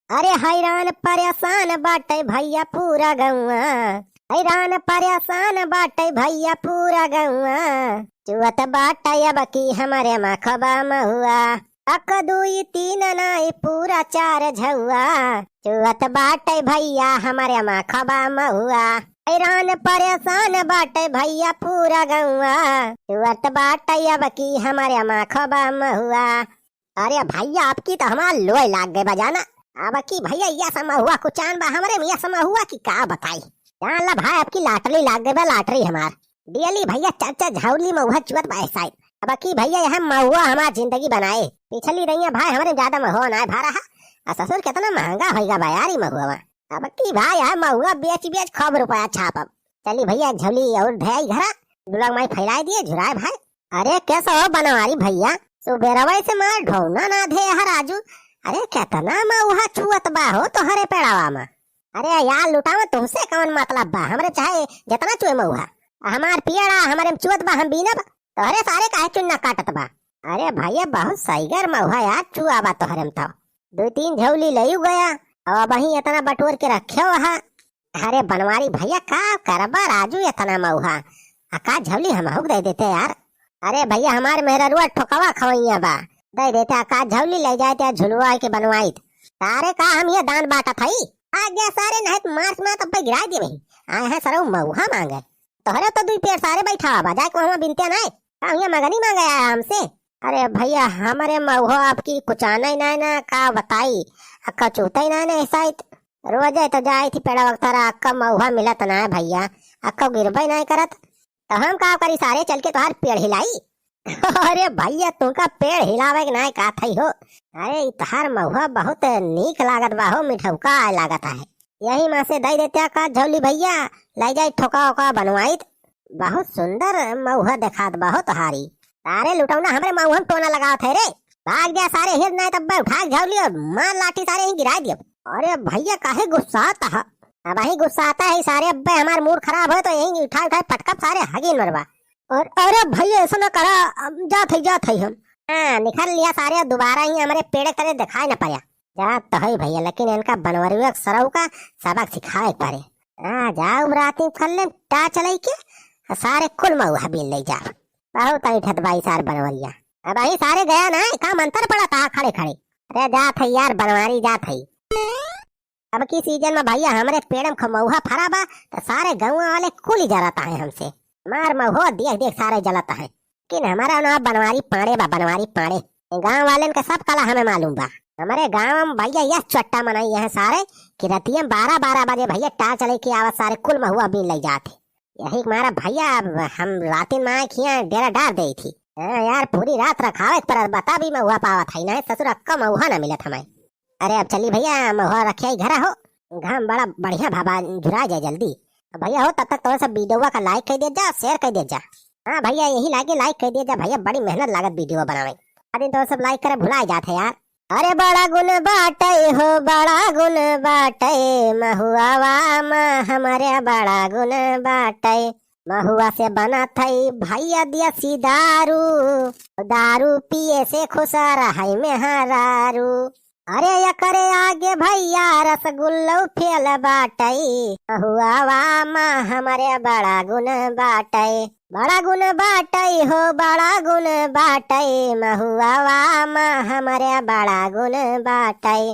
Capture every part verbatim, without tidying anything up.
अरे हैरान परेशान बाटे भइया पूरा गौवा, हैरान परेशान बाटे भइया पूरा गौवा। चुअत बाटे अब की हमरे माखबा महुआ, अक दुई तीन नाई पूरा चार झौआ। चुअत बाटे भइया हमरे माखबा महुआ, हैरान परेशान बाटे भइया पूरा गौवा। चुअत बाटे अब की हमरे माखबा महुआ। अरे भइया, अब की तो हमार लोय लाग गए बा जाना। अब की भइया, यस महुआ कुचान बा हमरे में, यस महुआ की का बताई। जान ला भाई, अब की लाटरी लाग गए बा, लाटरी हमार। डेली भइया चार चार झौली महुआ चुअत बा साइड। अब की भइया, यह महुआ हमार जिंदगी बनाए। पिछली रहिया भाई, हमरे ज्यादा महुआ नाय भा रहा। आ ससुर, कितना महंगा होइगा बा यार ई महुआ। अब की भाई, यह महुआ बेच बेच खूब रुपया छापब। चली भइया, एक झौली और धई घरा, दुलग माई फैलाए दिए, झुराए भाई। अरे कैसा हो बनवारी भइया, सुबेरवा से मार ढौना ना धे है राजू। अरे कितना महुआ चुअत बा हो तोहरे पेड़ावा में। अरे यार लुटावा, तुमसे कौन मतलब बा, हमरे चाहे जितना चुए महुआ। हमार पेड़ा हमरे में चुअत बा, हम बीनब, तोहरे सारे काहे चुन्ना काटत बा। अरे भइया, बहुत सहीगर महुआ यार चुआ बा तोहरे में तो। दो तीन झौली लयू गया, अब वहीं इतना बटोर के रखे हो हा। अरे बनवारी भइया, का करबा राजू इतना महुआ? अकाध झौली हमहू के दे देते यार। अरे भइया, हमार मेहररुआ ठोकवा खवैया बा, दे देते अकाध झौली, ले जाए ते झुलवा के बनवाइत। तारे का हम ये दान बांटत हई? आ गया सारे, नहीं तो मार्च में तब पे गिराए दे वही। आए हैं सरऊ महुआ मांगे। तोहरे तो दुई पेड़ सारे बैठा बा, जाए के वहाँ बिनते नाय। का हुआ मगनी मांगे आया हमसे? अरे भइया, हमरे महुआ अब की कुचाना ही नाय ना, का बताई। अक्का चूता ही नाय ना ऐसा ही। रोजे तो जाए थी पेड़ा वक्तरा, अक्का महुआ मिलत नाय भइया। अक्का गिरबे नाय करत। तो हम का करी सारे, चल के तोहार पेड़ हिलाई। अरे भइया, तुमका पेड़ हिलावे के नाय का थई हो। अरे ई तोहार महुआ बहुत नीक लागत बा हो, मिठौका आए लागत है। यही में से दे देते का झौली भइया, ले जाई ठोका ओका बनवाइत। बहुत सुंदर महुआ देखात बा हो तोहारी। सारे लुटौना हमरे महुआ में टोना लगावत है रे। भाग जा सारे, हिर नाय तब उठा के झौली और मार लाठी सारे यहीं गिरा दियो। अरे भइया काहे गुस्सात ह? अब यहीं गुस्साता है सारे, अब्बे हमार मूड खराब हो तो यहीं उठा उठा पटकब सारे हगीन मरबा। और अरे भइया ऐसा ना करा, अब जात है, जात है हम। हाँ निखर लिया सारे, दोबारा ही हमरे पेड़ के तले दिखाई ना पड़ा। जात तो है भइया, लेकिन इनका बनवरुआ सरऊ का सबक सिखावे के पड़े। आ जाओ राती में कर ले टा चलाई के, आ सारे कुल महुआ बीन ले जा। बहुत ऐठत बाई सार बनवरिया। अब यही सारे गया ना, का मंतर पड़ा था खड़े खड़े। अरे जात है यार बनवारी, जात है। अब की सीजन में भइया हमरे पेड़ में खूब महुआ फरा बा, तो सारे गौवा वाले कुल ही जलत है हमसे। मार महुआ देख देख सारे जलत है। लेकिन हमारा नाम बनवारी पांड़े बा, बनवारी पांड़े। गांव वालेन का सब कला हमें मालूम बा। हमरे गांव में भइया यह चट्टा मनाई है सारे कि रतिया में बारह बारह बजे भइया टा चलाई के आवत सारे कुल महुआ बीन ले जात है। यही के मारा भइया अब हम रातिन में आए खिया डेरा डार दे थी। हाँ यार, पूरी रात रखावे के पड़त बा तब ही महुआ पावत है, नहीं ससुर अक्का महुआ ना मिलत हमें। अरे अब चली भइया, महुआ रखे ही घरा हो, घाम बड़ा बढ़िया भाबा, झुरा जाए जल्दी। अब भइया हो, तब तक तोहरे सब वीडियोवा का like कर दे जा, share कर दे जा। हाँ भइया, यही लागे like कर दे जा भइया, बड़ी मेहनत लागत वीडियो बनावे। अरे तो सब like करे भुलाए जात है यार। अरे बड़ा गुण बाटे हो, बड़ा गुण बाटे, महुआवा में हमरे बड़ा गुण बाटे। महुआ से बनत है भइया देसी दारू, दारू पिए से खुश रहे मेहरारू। अरे एकरे आगे भइया रसगुल्लो फेल बाटई, महुआवा मा हमरे बड़ा गुण बाटई, बड़ा गुण बाटई हो, बड़ा गुण बाटई, महुआवा मा हमरे बड़ा गुण बाटई।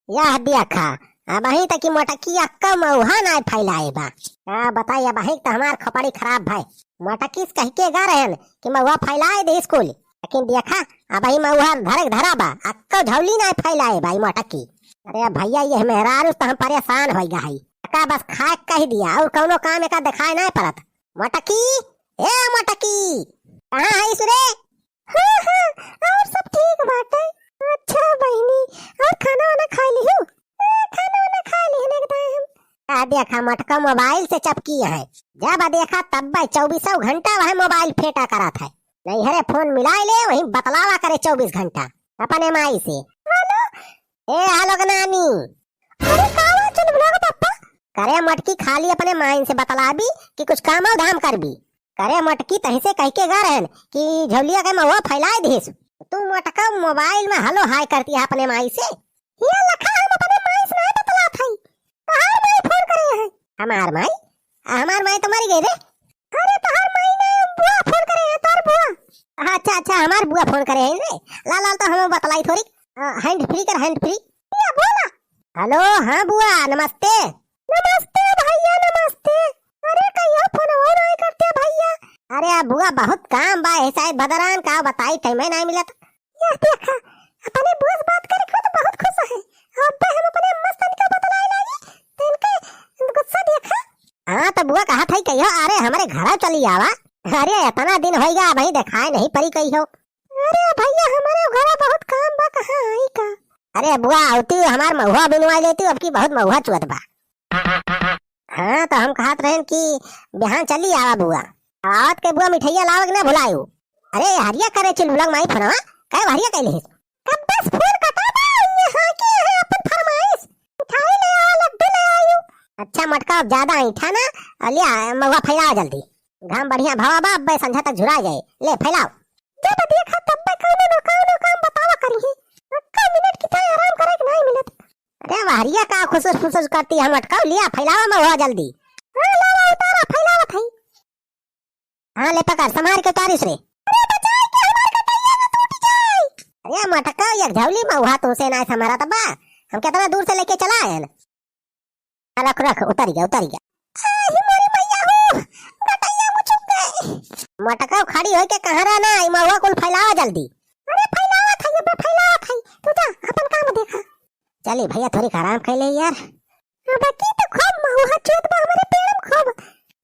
यह देखा, अबहीं तक की मोटकी अक्का महुआ नाय फैलाए बा। का बताई, अबहीं त हमार खोपड़ी खराब भय। मोटकी से कह के गा रहन कि महुआ फैलाए दे स्कूल, लेकिन देखा, अबहीं महुआ धरे के धरा बा, अक्का झौली नाय फैलाए बा ई मोटकी। अरे भइया, यह मेहरारू त हम परेशान होइ गा हई। का बस खाए के कह दिया, और कौनो काम एका देखाए नाय पड़त। मोटकी, ए मोटकी, कहाँ हईस रे? हाँ, हाँ, और सब ठीक बाटे। अच्छा बहिनी, और खाना वाना खा लिहू? हाँ, खाना वाना खा लिहन एकदम हम। आ देखा, मोटका मोबाइल से चपकी है। जब देखा तब चउबीसों घंटा वह मोबाइल फेटा करत है। नैहरे फोन मिलाए ले, वहीं बतलावा करे चउबीस घंटा अपने माई से। हेलो। ए, हेलो के नानी। अरे का हुआ चुलबुला के पप्पा? करे मोटकी, खाली अपने माइन से बतलाबी कि कुछ काम धाम करबी? करे मोटकी, तही से कह के गा रहन कि झौलिया के महुआ फैलाए दिस। तू मोटका मोबाइल में हेलो हाय करती है अपने माई से। ये ला हमार माई? आ, हमार माई तो मरी गई रे। अरे तोहार माई ना, बुआ फोन करे हैं, तोर बुआ। अच्छा अच्छा, हमार बुआ फोन करे हैं रे। ला ला, तो हम बतलाई थोड़ी। हैंड फ्री कर, हैंड फ्री। या बोला। हेलो, हाँ बुआ, नमस्ते। नमस्ते भैया, नमस्ते। अरे कहियो फोनवो नाहीं करते भैया। अरे बुआ, बहुत काम बा, ऐसा है बदरान का बताई, टाइम ही नाहीं मिलत। यह देखा, अपने बुआ से बात करे खुद बहुत खुश है। अब हम अपने अम्मा से तनिका बतलाए लागी, तो इनके गुस्सा देखा। हाँ, तो बुआ कहत है कहियो, अरे हमरे घरा चली आवा। अरे इतना दिन होइगा, अबहीं देखाए नहीं परी कहियो। अरे भैया, हमरे घरा बहुत काम बा, कहाँ आई का? अरे बुआ, आवती हमार महुआ बिनवा लेती, अब की बहुत महुआ चुअत बा। हाँ, तो हम कहत रहन कि बिहान चली आवा बुआ। आवत के बुआ मिठैया लावे के ना भुलायू। अरे हरिया करे चुलबुला के माई फोनवा, काहे हरिया कैले है? कब बस फोन कटा बा, ये हाँ की है अपन फरमाइश। मिठाई ले आओ, लड्डू ले आयु। अच्छा मटका, अब ज्यादा ऐठा ना, और लिया महुआ फैलाओ जल्दी। घाम बढ़िया भवा बा, अब्बे संझा तक झुरा जाए। ले फैलाओ। जब देखा तब पे कौनो न कौनो काम बतावा करी है। अक्का मिनट की तो आराम करे के नहीं मिलत। अरे वहरिया का खुसुस फुसुस करती है मटका, लिया फैलावा महुआ जल्दी। हाँ लावा उतारा, फैलावत है। हाँ ले पकड़, संभार के उतारिस रे। अरे बचाई के हमार गटैया न टूट जाए। अरे मटका, एक झौली महुआ तुमसे ना संभारत बा। हम कितना दूर से लेके चला आयन। रख रख, उतर गया, उतर गया। आही मोरी मैया हो, गटैया मुचुक गए। मटका खड़ी होई के कहाँ रहना, ई महुआ कुल फैलावा जल्दी। अरे फैलावत है, अबे फैलावत है। तू जा, अपन काम देखा। चली भैया, थोड़ी आराम कर ले यार। अब की तो खूब महुआ चुअत बा हमरे पेड़ में खूब।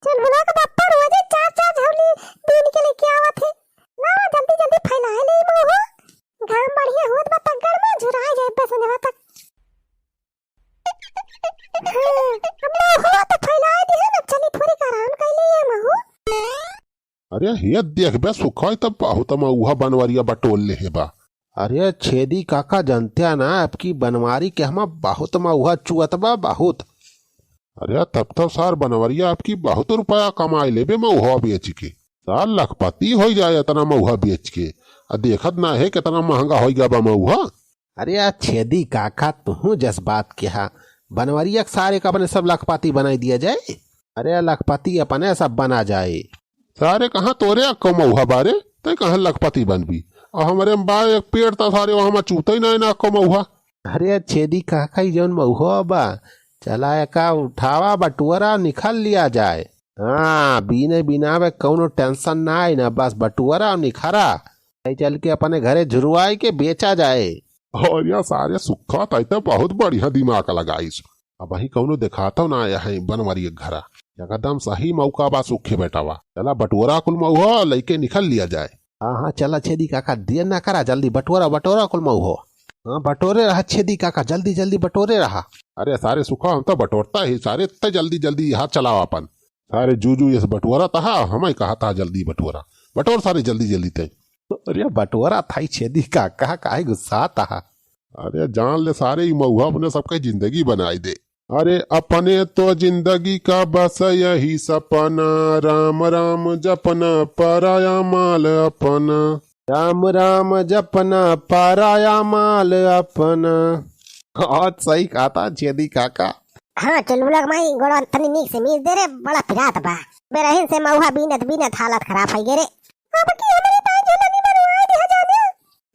चुलबुला के बप्पा रोजे चार चार झौली बीन के लेके आवत है। लावा जल्दी जल्दी फैलाए ले महुआ। घाम बढ़िया होत बा तगड़ में, झुराए जाए बे संझवा तक। हाँ, अब महुआ तो फैलाए दिहे ना, चली थोड़ी आराम कर ले ये महुआ। अरे हे देख बे सुखा, ई त बहुत महुआ बनवरिया बटोर लेहे बा। अरे छेदी काका, जनत्या ना, अबकी बनवारी के हमा बहुत महुआ चुअत बा, बहुत। अरे तब तो सार बनवरिया अबकी बहुत रुपया कमाई लेबे महुआ बेच के। सार लखपति होई जाए इतना महुआ बेच के। आ देखत ना है कितना महंगा होई गया बा महुआ। अरे यार छेदी काका, तुहूँ जस बात किहा, बनवरिया के सारे का अपने सब लखपति बनाई दिया जाए। अरे लखपति अपने सब बना जाए। सारे कहाँ तोरे अक्को महुआ बारे, तै कहाँ लखपति बनबी? और हमरे में बा एक पेड़ ता सारे वहाँ में चूते ही ना, ना अक्को महुआ। अरे छेदी काका, ई जौन महुआ बा, चला एका उठावा बटुअरा निखल लिया जाए। हाँ, बीने बिनावे कौनो tension ना आई ना, बस बटुअरा और निखरा। तै चल के अपने घरे झुरवाई के बेचा जाए। और या सारे सुखा, तै तो बहुत बढ़िया दिमाग लगाइस। अबहीं कौनो देखातो ना आया है बनवरी के घरा। एकदम सही मौका बा सुखे बेटावा। चला बटोरा कुल महुआ लइके निखल लिया जाए। हाँ, हाँ, चला छेदी काका, देर ना करा, जल्दी बटोरा, बटोरा कुल महुआ। हाँ, बटोरे रहा छेदी काका, जल्दी, जल्दी बटोरे रहा। अरे सारे सुखा, हम तो बटोरता ही सारे, इतने जल्दी, जल्दी हाथ चलाओ अपन। सारे जू जू यस बटोरा तहा, हमें कहा था जल्दी बटोरा। बटोर सारे जल्दी जल्दी तै। अरे बटोरा था ही छेदी काका, काहे गुस्सा तहा? अरे जान ले सारे, ई महुआ अपने सबके जिंदगी बनाई दे। अरे अपने तो जिंदगी का बस यही सपना, राम राम जपना पराया माल अपना। राम राम जपना पराया माल अपना। बहुत सही कहा था छेदी काका। हाँ, चुलबुला के माई, गोड़वा तनी नीक से मीस दे रे, बड़ा पिरात बा। बेरहिन से महुआ बीनत बीनत हालत खराब होई गे रे। अब की हमरे ताई झुलनी बनवाए दिहा जाने।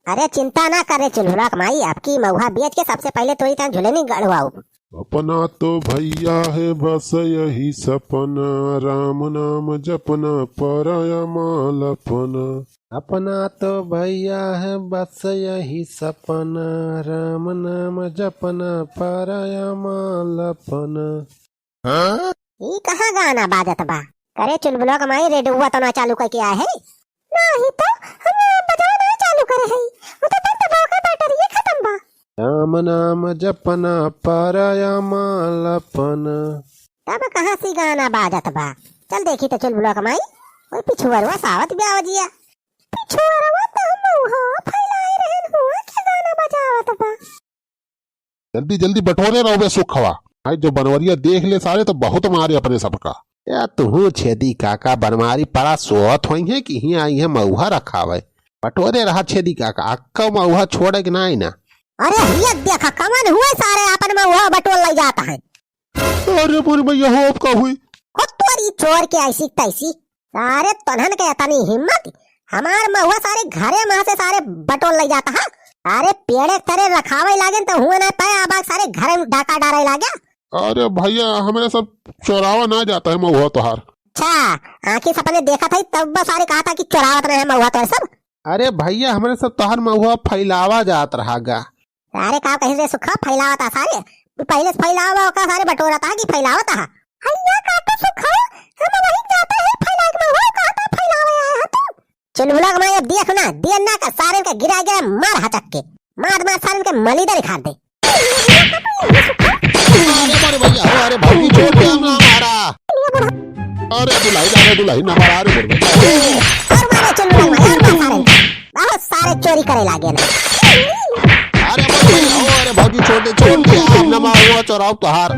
अरे चिंता ना करे चुलबुला के माई, अबकी महुआ बेच के सबसे पहले तोरी ताई झुलनी गढ़वाऊ। अपना तो भैया है बस यही सपना, राम नाम जपना पराया माल अपना। अपना तो भैया है बस यही सपना, राम नाम जपना पराया माल अपना। ई कहाँ गाना बाजत बा? करे चुलबुला के माई, रेडियोवा तो ना चालू करके आए है? नाही तो, हम बजाना चालू करे है। वो तो तब दबाव के बैटरी खत्म बा। राम नाम जपना पराया माल अपना। तब कहाँ से गाना बाजत बा? चल देखी तो चुलबुला के माई, ओए पिछुअरवा सावत ब्यावजिया। पिछुअरवा तो हम हो फैलाई रहन हुआ के गाना बजावत बा। जल्दी जल्दी बटोरे रहो बे सुखवा। आई जो बनवरिया देख ले सारे तो बहुत मारे अपने सबका। या तुहू छेदी काका बनवारी पड़ा सोहत होई है कि हियाँ आई है महुआ रखावे। बटोरे रहा छेदी काका, अक्का महुआ छोड़े के नाई ना। अरे हिया देखा कमन हुए सारे अपन महुआ बटोर ले जाता है। अरे मोरी मैया हो, अब का हुई? हो तोरी चोर के ऐसी तैसी। सारे तोन्हन के इतनी हिम्मत, हमार महुआ सारे घरे मा से सारे बटोर लइ जाता है। अरे पेड़े तरे रखावे लागे तो हुआ ना पाए, अब सारे घरे मा डाका डारे लागे। अरे भैया, हमरे सब चोरावा ना जाता है महुआ तोहार। अच्छा, आँखी से अपने देखत है तब सारे कहत है कि चोरावत रहे महुआ तोहार सब। अरे भैया, हमरे सब तोहार महुआ फैलावा जात रहा गा। अरे का कहिस रे सुखा, फैलावत है सारे। तू पहिले से फैलावा, ओका सारे बटोरत है कि फैलावत है। हैया का तो सुखा, हम वही जाता है फैलाए के महुआ, कहा था फैलावे आया है तू। चुलबुला के माई, अब देख ना, दिया ना का सारे का गिरा गिरा मार हचक के। मार मार सारे के मलीदा निकाल दे। अरे मोरे भैया हो, अरे भौजी छोड़ दे, हम ना मारा। अरे दुल्हन, अरे दुल्हन ना मारा, अरे मोरे भैया। और मारे चुलबुला के माई, और मार सारे। बहुत सारे चोरी करे लागे ना। अरे मोरे भैया हो, अरे भौजी छोड़ दे, छोड़ दे, हम ना मारा, चोराव तोहार।